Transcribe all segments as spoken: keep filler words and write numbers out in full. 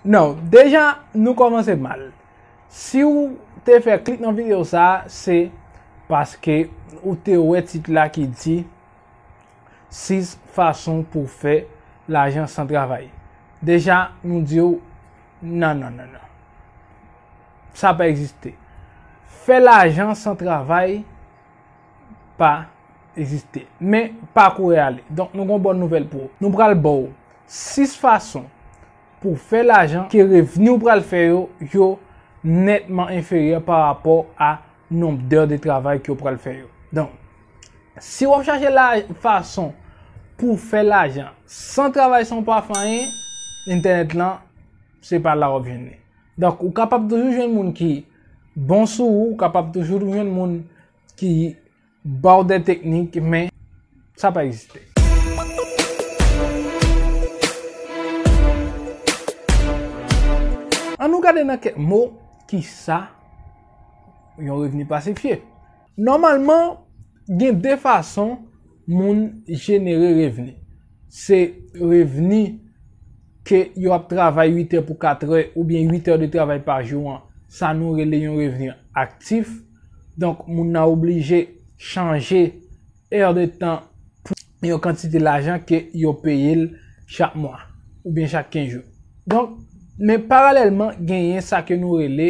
Non, deja, nou kòmanse mal. Si w te fè klik nan videyo sa, se paske ou te wè tit la ki di sis fason pou fè lajan san travay. Deja, nou di w, non, non, non, non. Sa pa egziste. Fè lajan san travay pa egziste. Men, pa kouri ale. Donk, nou gon bòn nouvèl pou ou. Nou pral ba w sis fason pou fè lajan ke revni ou pral fè yo, yo nètman enferyè pa rapò a nonb dè de travay ke w pral fè yo. Donk, si w ap chache la fason pou fè lajan san travay, san w pa fè anyen, entènèt lan, se pa la w ap jwenn li. Donk, ou kapab toujou jwenn moun ki bon sou ou, ou kapab toujou jwenn moun ki ba w de teknik, men sa pa egziste. Ann nou gade nan kèk mo kisa yon revni pasif ye. Nòmalman, gen de fason moun jenere revni. Se revni ke yo ap travay uit è pou kat è oubyen uit è de travay pa jou an, sa nou rele yon revni aktif. Donk, moun nan oblije chanje è de tan pou yon kantite lajan ke yo peye l chak mwa oubyen chak kenz jou. Donk, men paralèlman, genyen sa ke nou rele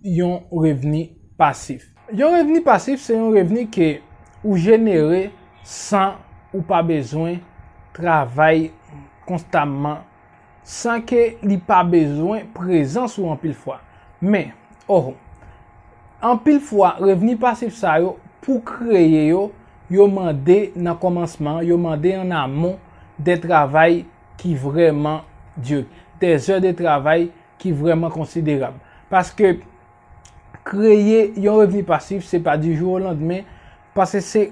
yon revni pasif. Yon revni pasif, se yon revni ke ou jenere san ou pa bezwen travay konstamman, san ke li pa bezwen prezans ou anpil fwa. Men, oh, anpil fwa, revni pasif sa yo, pou kreye yo, yo mande nan kòmansman, yo mande an amon de travay ki vrèman di, de zè de travay ki vrèman konsiderab. Paske kreye yon revni pasif, se pa di jou o landmen, paske se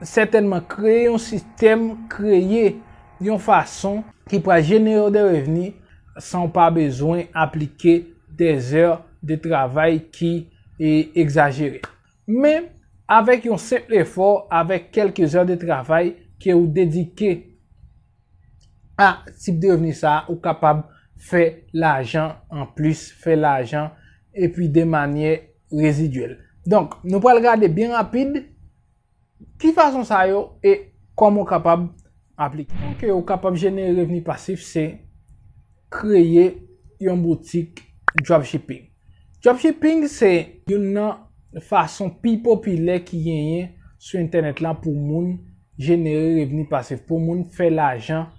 sètènman kreye yon sistèm, kreye yon fason ki pral jenere de revni san w pa bezwen aplike de zè de travay ki, e, egzajere. Men, avèk yon senp efò, avèk kèlke zè de travay ke ou dedike a tip de revni sa a, ou kapab fè lajan anplis, fè lajan, epi de manyè rezidyèl. Donk, nou pral gade byen rapid ki fason sa yo e kòman w kapab aplike. Fason ke ou kapab jenere revni pasif, se kreye yon boutik dropshipping. Dropshipping se youn nan fason pi popilè ki genyen sou entènèt la pou moun jenere revni pasif, pou moun fè lajan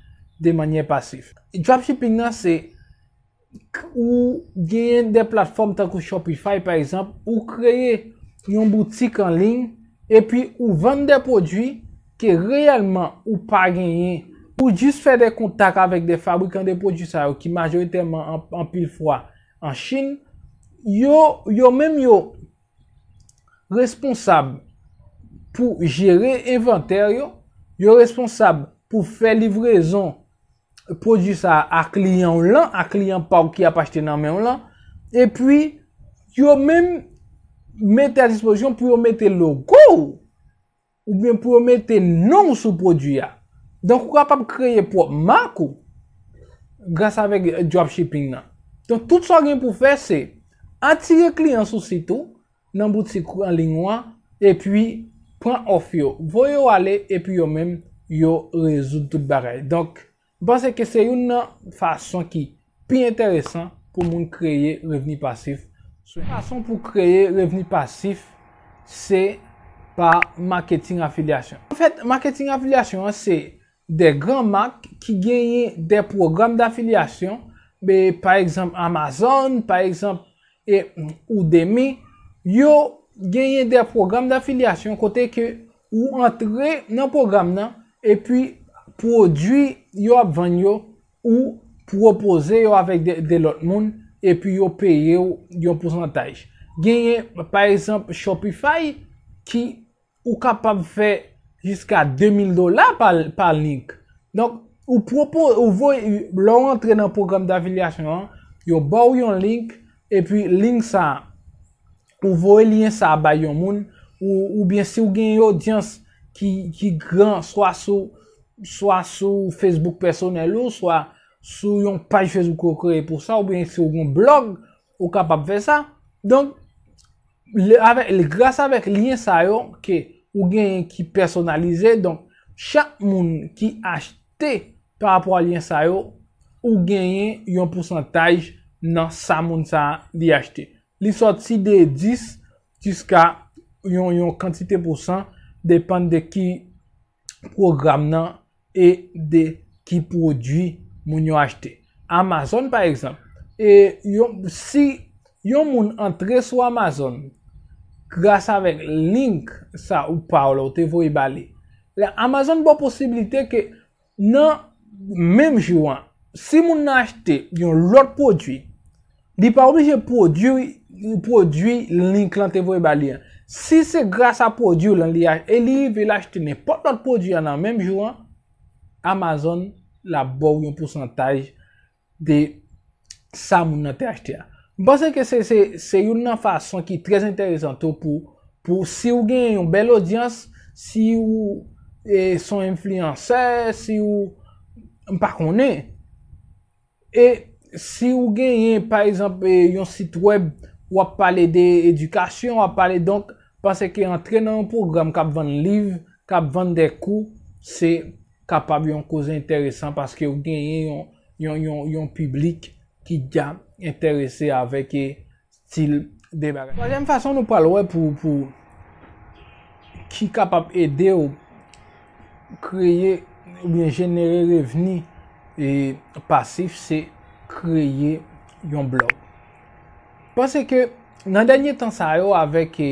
de manyè pasif. Dropshipping nan se k-, ou genyen de platfòm tankou Shopify, pa egzanp, ou kreye yon boutik an liy, epi ou vann de pwodui ke reyèlman ou pa genyen. Ou jis fè de kontak avèk de fabrikan de pwodui sa yo ki majoritèman an-, anpil fwa an Chin. Yo, yo menm yo responsab pou jere envantè yo, yo responsab pou fè livrezon pwodui sa a kliyan w lan, a kliyan pa w ki ap achte nan men w lan, epi yo menm mete a dispozisyon pou yo mete logo w, oubyen pou yo mete non w sou pwodui a. Donk, ou kapab kreye pwòp mak ou gras avèk dropshipping nan. Donk, tout sa w gen pou fè, se atire kliyan sou sit ou, nan boutik ou an liy ou an, epi pran òf yo, voye yo ale, epi yo menm, yo rezoud tout bagay. Donk, m panse ke se youn nan fason ki pi enteresan pou moun kreye revni pasif. Fason pou kreye revni pasif, se pa maketing afilyasyon. Anfèt, maketing afilyasyon an se de gran mak ki genyen de pwogram dafilyasyon, be, pa egzanp, Amazon, pa egzanp, e, Udemy, yo genyen de pwogram dafilyasyon kote ke ou antre nan pwogram nan, epi pwodui yo ap vann yo, ou pwopoze yo avèk de, de lòt moun, epi yo peye w yon pousantaj. Genyen, pa egzanp, Shopify ki ou kapab fè jiska de mil dola pa, pa link. Donk, ou pwopo-, ou voye, lè w antre nan pwogram dafilyasyon an, yo ba w yon link, epi link sa a, ou voye lyen sa a bay yon moun, ou, oubyen si w gen yon odyans ki, ki gran, swa sou, swa sou Facebook pèsonèl ou, swa sou yon paj Facebook ou kreye pou sa, oubyen si w gen yon blog, ou kapab fè sa. Donk, le, avèk, le, gras avèk lyen sa yo ke ou genyen ki pèsonalize, donk, chak moun ki achte pa rapò a lyen sa yo, ou genyen yon pousantaj nan sa moun sa a li achte. Li sòti de dis jiska yon, yon kantite pousan, depann de ki pwogram nan e de ki pwodui moun yo achte. Amazon, pa egzanp, e yon, si yon moun antre sou Amazon gras avèk link sa ou pa w la ou te voye ba li, la Amazon ba w posiblite ke nan menm jou an, si moun nan achte yon lòt pwodui, li pa oblije pwodui, pwodui link lan te voye ba li an. Si se gras a pwodui lan li a, e li rive l achte nenpòt lòt pwodui an nan menm jou an, Amazon l ap ba w yon pousantaj de sa moun nan te achte a. M panse ke se, se, se youn nan fason ki trè enteresan tou pou, pou si w gen yon bèl odyans, si w e, se yon enfliyansè, si w, m pa konnen. E si w genyen, pa egzanp, e, yon sit wèb, w ap pale de edikasyon, w ap pale, donk, panse ke antre nan yon pwogram k ap vann liv, k ap vann de kou, se kapab yon koze enteresan paske w genyen yon, yon, yon, yon piblik ki deja enterese avèk, e, stil de bagay. Twazyèm fason nou pral wè pou, pou ki kapab ede w kreye oubyen jenere revni, e, pasif, se kreye yon blog. Panse ke nan dènye tan sa yo, avèk, e,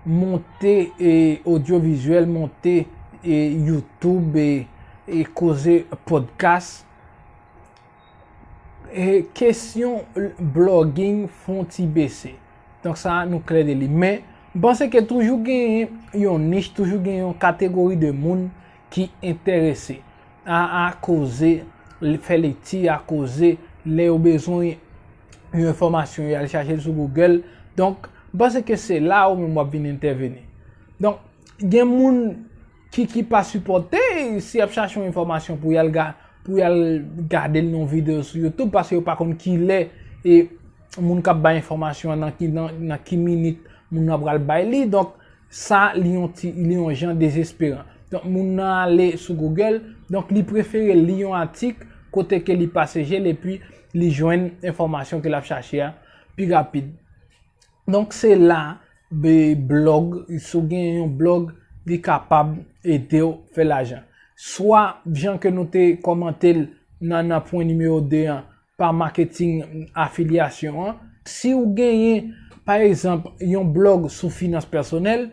monte, e, odyovizyèl, monte, e, YouTube, e, e koze podcast, e, kesyon blogging fon ti bese. Donk sa a nou klè de li. Men, m panse ke toujou gen yon nich, toujou gen yon kategori de moun ki enterese a, a koze, fè lekti, a koze, lè yo bezwen yon enfòmasyon, y al chache l sou Google. Donk, m panse ke se la ou menm w ap vin entèveni. Donk, gen moun ki, ki pa sipòte, si y ap chache yon enfòmasyon pou y al ga-, pou y al gade l nan yon videyo sou YouTube, paske yo pa konn kilè e moun k ap bay enfòmasyon an, nan ki, nan, nan ki minit moun nan pral bay li. Donk, sa, li yon ti, li yon jan dezesperan. Donk, moun nan ale sou Google, donk, li prefere li yon atik kote ke li pase je l epi li jwenn enfòmasyon ke l ap chache a pi rapid. Donk, se la, be, blog, si w gen yon blog, li kapab ede w fè lajan. Swa, jan ke nou te kòmante l nan, nan pwen nimewo de an, pa maketing afilyasyon an. Si w genyen, pa egzanp, yon blog sou finans pèsonèl,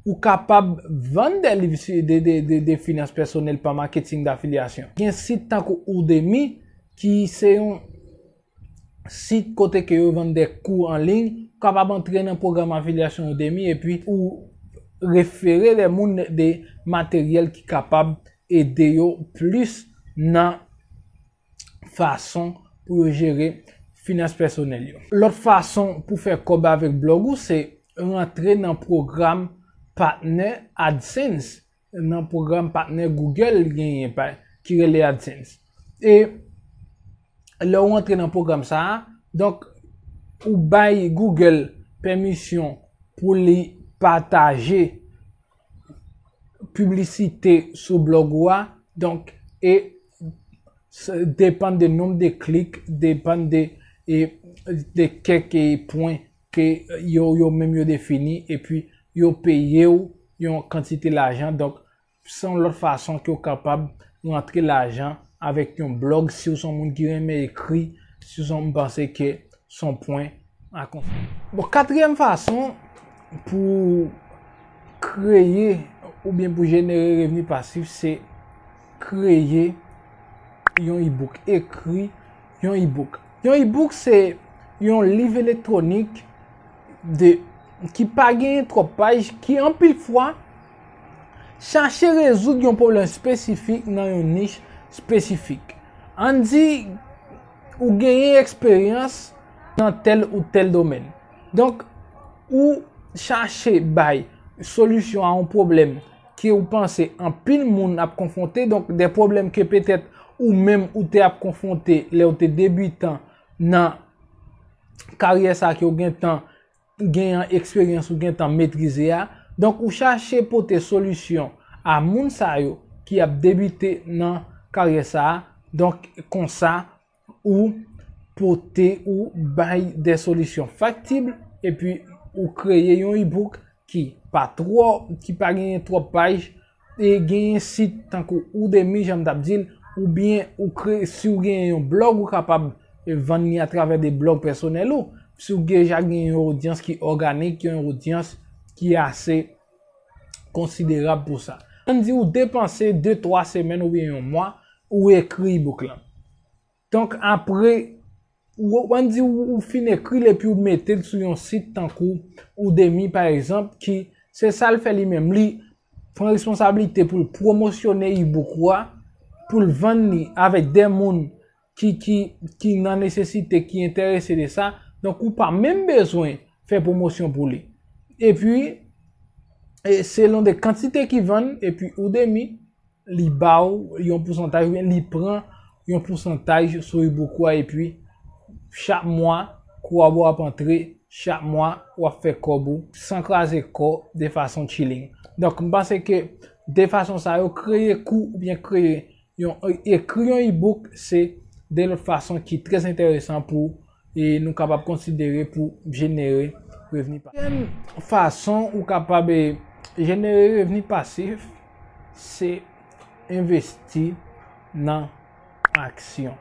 ou kapab vann de liv si, de, de, de, de finans pèsonèl pa maketing dafilyasyon. Gen sit tankou Udemy, ki se yon sit kote ke yo vann de kou an liy, ou kapab antre nan pwogram afilyasyon Udemy epi ou refere de moun de materyèl ki kapab ede yo plis nan fason pou yo jere finans pèsonèl yo. Lòt fason pou fè kòb avèk blog ou se rantre nan pwogram patnè AdSense, nan pwogram patnè Google genyen pa, ki rele AdSense. E lè w rantre nan pwogram sa a, donk, ou bay Google pèmisyon pou li pataje piblisite sou blog ou a. Donk, e s-, depann de nonb de klik, depann de, e, de kèk, e, pwen ke yo, yo menm yo defini, epi yo peye w yon kantite lajan. Donk, se yon lòt fason ke w kapab rantre lajan avèk yon blog, si w se yon moun ki renmen ekri, si w se yon, m panse ke se yon pwen a konsidere. Bon, katriyèm fason pou kreye oubyen pou jenere revni pasif, se kreye yon e-book, ekri yon e-book. Yon e-book se yon liv elektwonik de, ki pa genyen twòp paj, ki anpil fwa chache rezoud yon pwoblèm espesifik nan yon nich espesifik. Ann di ou genyen eksperyans nan tèl ou tèl domèn. Donk, ou chache bay solisyon a yon pwoblèm ke ou panse anpil moun ap konfwonte, donk de pwoblèm ke petèt ou menm ou te ap konfwonte lè w te debitan nan karyè sa ke w gentan genyen eksperyans, ou gentan metrize a. Donk, ou chache pote solisyon a moun sa yo ki ap debite nan karyè sa a. Donk, konsa, ou pote, ou bay de solisyon faktib, epi ou kreye yon e-book ki pa twò, ki pa genyen twòp paj, e genyen sit tankou Udemy, jan m t ap di l, oubyen ou kre-, si w genyen yon blòg, ou kapab, e, vann li atravè de blòg pèsonèl ou. Si w deja gen yon odyans ki òganik, yon odyans ki ase konsiderab pou sa. Ann di ou depanse de, twa semèn oubyen yon mwa, ou ekri e-book lan. Donk, apre, ou, ann di ou, ou fin ekri l epi ou mete l sou yon sit tankou Udemy, pa egzanp, ki se sa l fè li menm. Li pran responsablite pou l pwomosyone e-book ou a, pou l vann li avèk de moun ki, ki, ki nan nesesite, ki enterese de sa. Donk, ou pa menm bezwen fè pwomosyon pou li. Epi, e selon de kantite ki vann, epi Udemy, li ba w yon pousantaj, oubyen li pran yon pousantaj sou e-book ou a, epi chak mwa, kourab ou ap antre, chak mwa, w ap fè kòb ou, san kraze kò, de fason chilling. Donk, m panse ke de fason sa yo, kreye kou, oubyen kreye yon, ekri yon e-book, se de lòt fason ki trè enteresan pou, e nou kapab konsidere pou jenere revni pasif. Dezyèm fason ou kapab, e, jenere revni pasif, se envesti nan aksyon.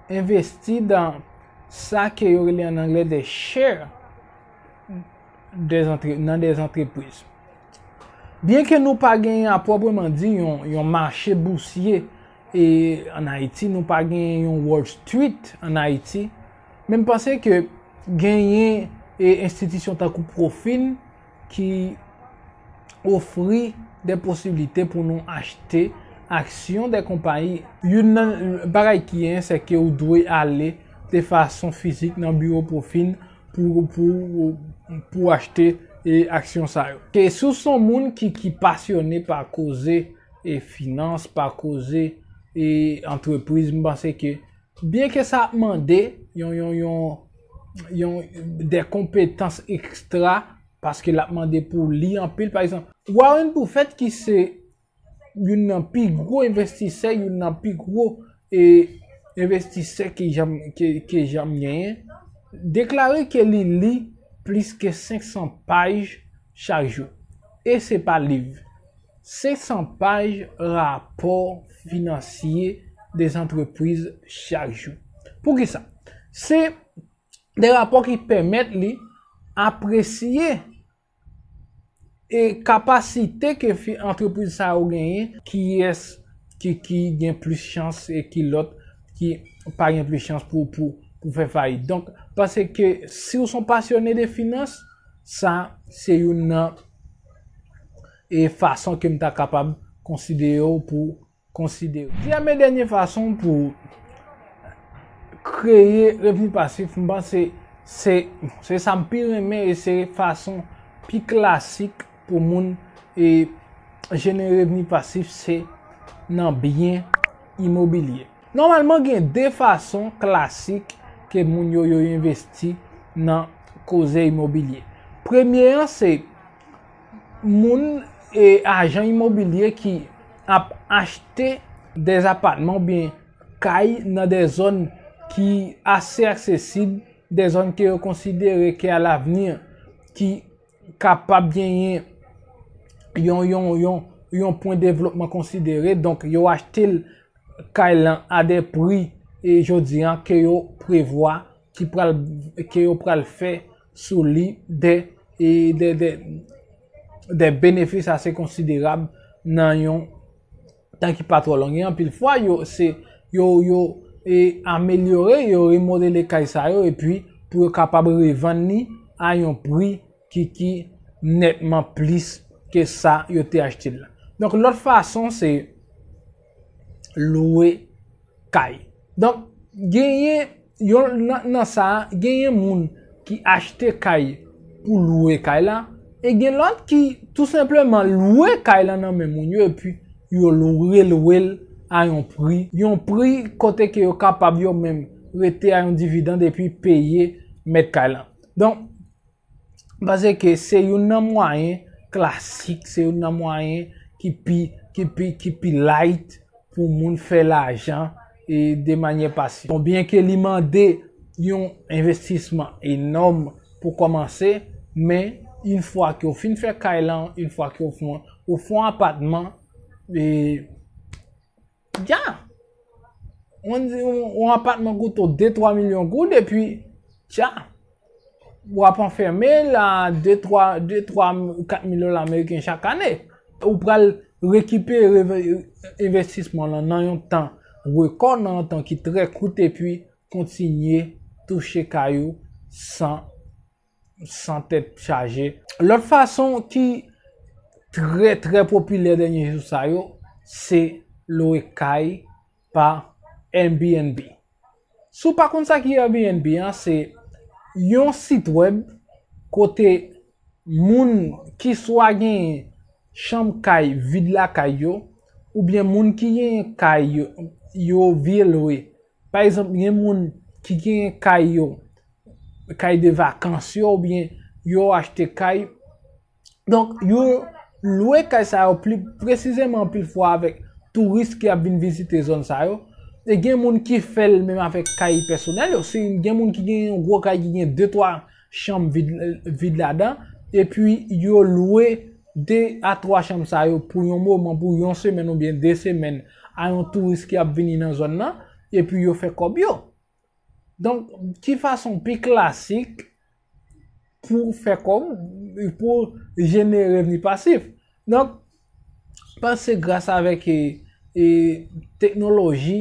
Envesti dan sa ke yo rele an anglè de share des entre-, nan de antrepriz. Byenke nou pa genyen a pwopreman di yon, yon mache bousye, e, ann Ayiti, nou pa genyen yon Wall Street ann Ayiti, men m panse ke genyen, e, enstitisyon tankou Profin ki ofri de posiblite pou nou achte aksyon de konpayi. Youn nan bagay ki genyen, se ke ou dwe ale de fason fizik nan biwo Profin pou, pou, pou achte, e, aksyon sa yo. E si w se yon moun ki, ki pasyone pa koze, e, finans, pa koze, e, antrepriz, m panse ke byenke sa ap mande yon, yon, yon, yon, de konpetans ekstra, paske l ap mande pou w li anpil. Pa egzanp, Warren Buffett, ki se youn nan pi gwo envestisè, youn nan pi gwo, e, envestisè ke janm, ke, ke janm genyen, deklare ke li li plis ke senk san paj chak jou. E se pa liv. Senk san paj rapò finansye de antrepriz chak jou. Poukisa? Se de rapò ki pèmèt li apresye e kapasite ke fi-, antrepriz sa yo genyen, kiyès ki, ki gen plis chans e ki lòt ki pa gen plis chans pou, pou, pou fè fayit. Donk, panse ke si w se yon pasyone de finans, sa se youn nan, e, fason ke m ta kapab konsidere w pou konsidere. Dezyèm e dènye fason pou kreye revni pasif, m panse se, se sa m pi renmen e se fason pi klasik pou moun, e, jenere revni pasif, se nan byen imobilye. Nòmalman, gen de fason klasik ke moun yo, yo envesti nan koze imobilye. Premye an, se moun, e, ajan imobilye ki ap achte de apatman oubyen kay nan de zòn ki ase aksesib, de zòn ke yo konsidere ke alavni ki kapab genyen yon, yon, yon, yon pwen devlopman konsidere. Donk, yo achte l kay lan a de pri, e, jodi an ke yo prevwa, ki pral, ke yo pral fè sou li de, e, de, de, de benefis ase konsiderab nan yon tan ki pa twò long. E anpil fwa, yo, se, yo, yo, e, amelyore, yo remodele kay sa yo, epi pou yo kapab revann li a yon pri ki, ki nètman plis ke sa yo te achte l la. Donk, lòt fason, se lwe kay. Donk, genyen, yon, nan, nan sa a, genyen moun ki achte kay pou lwe kay la, e gen lòt ki tou senpleman lwe kay la nan men moun yo, epi yo lwe, lwe l a yon pri, yon pri kote ke yo kapab yo menm rete a yon dividend epi peye mèt kay lan. Donk, m panse ke se youn nan mwayen klasik, se youn nan mwayen ki pi, ki pi, ki pi light pou moun fè lajan e de manyè pasif. Bon, byen ke li mande yon envestisman enòm pou kòmanse, men yon fwa ke w fin fè kay lan, yon fwa ke w fè, w fè yon apatman, e, dja, yon, yon, yon apatman koute w de, twa milyon goud, epi, dja, w ap anfèmen la de, twa, de, twa, kat milyon ameriken chak ane. Ou pral rekipere envestisman lan nan yon tan rekò, nan yon tan ki trè kout, epi kontinye touche kay ou san, san tèt chaje. Lòt fason ki trè, trè popilè dènye jou sa yo, se lwe kay pa Airbnb. Si w pa konn sa ki Airbnb an, se yon sit wèb kote moun ki swa gen chanm kay vid lakay yo, oubyen moun ki gen kay yo, yo vye lwe. Pa egzanp, gen moun ki gen kay yo, kay de vakans yo, oubyen yo achte kay. Donk, yo lwe kay sa yo pli presizeman anpil fwa avèk touris ki ap vin vizite zòn sa yo. E gen moun ki fè l menm avèk kay pèsonèl yo. Si gen moun ki gen yon gwo kay ki gen de, twa chanm vid, vid ladan, epi yo lwe de a twa chanm sa yo pou yon moman, pou yon semèn oubyen de semèn, a yon touris ki ap vini nan zòn nan, epi yo fè kòb yo. Donk, ki fason pi klasik pou fè kòb, pou jenere revni pasif? Donk, panse gras avèk, e, e, teknoloji,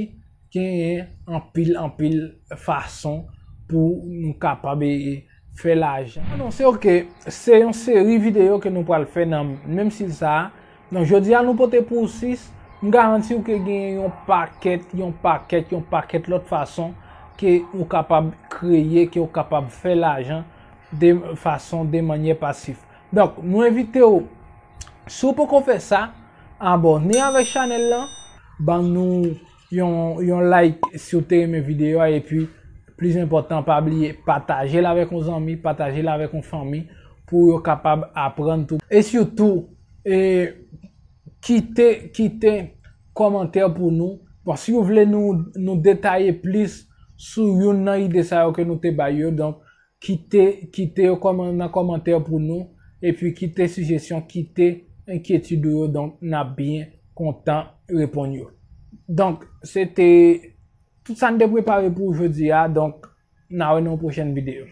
genyen anpil, anpil fason pou nou kapab, e, fè lajan. Anonse w ke se yon seri videyo ke nou pral fè nan menm stil sa a. Donk, jodi a nou pote pou w sis, m garanti w ke gen yon pakèt, yon pakèt, yon pakèt lòt fason ke ou kapab kreye, ke ou kapab fè lajan de fason, de manyè pasif. Donk, nou envite w, si w poko fè sa, abòne avèk chanèl lan, ban nou yon, yon like si w te renmen videyo a, epi plis enpòtan, pa bliye pataje l avèk yon zanmi, pataje l avèk yon fanmi pou yo kapab aprann tou. E sitou, e, kite, kite kòmantè pou nou. Bon, si w vle nou, nou detaye plis sou youn nan ide sa yo ke nou te bay yo, donk, kite, kite yo kòman, nan kòmantè pou nou, epi kite sijesyon, kite enkyetid ou yo, donk, n ap byen kontan reponn yo. Donk, se te tout sa n te prepare pou jodi a, donk, n a wè nan yon pwochèn videyo.